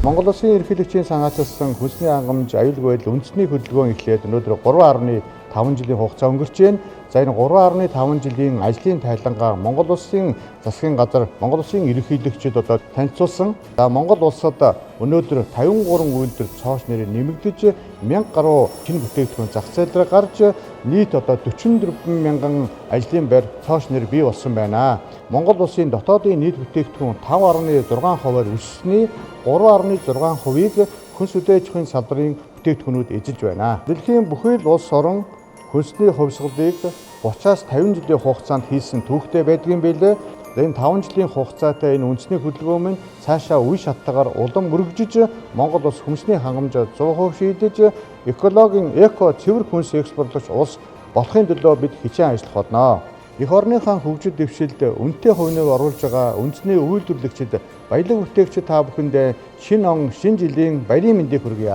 Монгол Улсын ерөнхийлөгчийн санаачилсан хөлсний хангамж, аюулгүй байдал үндэсний хөдөлгөөн эхлээд өнөөдөр 3.5 жилийн хугацаа өнгөрч байна. За, энэ 3.5 жилийн ажлын тайлангаа Монгол Улсын засгийн газар, Монгол Улсын ерөнхийлөгчид одоо танилцуулсан. За, Монгол улсад өнөөдөр 53 үйлдвэр цоош нэрээр нэмэгдэж, 1000 гаруй шинэ бүтээгдэхүүн зах зээл дээр гарч, нийт одоо 44 мянган ажлын байр цоош нэр бий болсон байна. Монгол улсын дотоодын нийт бүтээгдэхүүн 5.6 хувиар өссөний 3.6%-ийг хөнс хөдөө аж ахуйн салбарын бүтээгдэхүүнүүд эзэлж байна. Дэлхийн бүхий л улс орон хөлсний хувьсгалыг 30-аас 50 жилийн хугацаанд хийсэн түүхтэй байдгийн билээ. Энэ 5 жилийн хугацаатай энэ үндэсний хөдөлгөөн минь цаашаа үе шаттайгаар улам мөргөжиж, Монгол улс хүнсний хангамжаа 100% шийдэж, экологийн эко цэвэр хүнс экспортлогч улс болохын төлөө бид хичээн ажиллах болно. Эх орныхаа хөгжил дэвшилд үнэтэй хувь нэмэр оруулж байгаа үндэсний үйлдвэрлэгчид, баялаг бүтээгчид та бүхэндээ шинэ он, шинэ жилийн баярын мэндийг хүргье.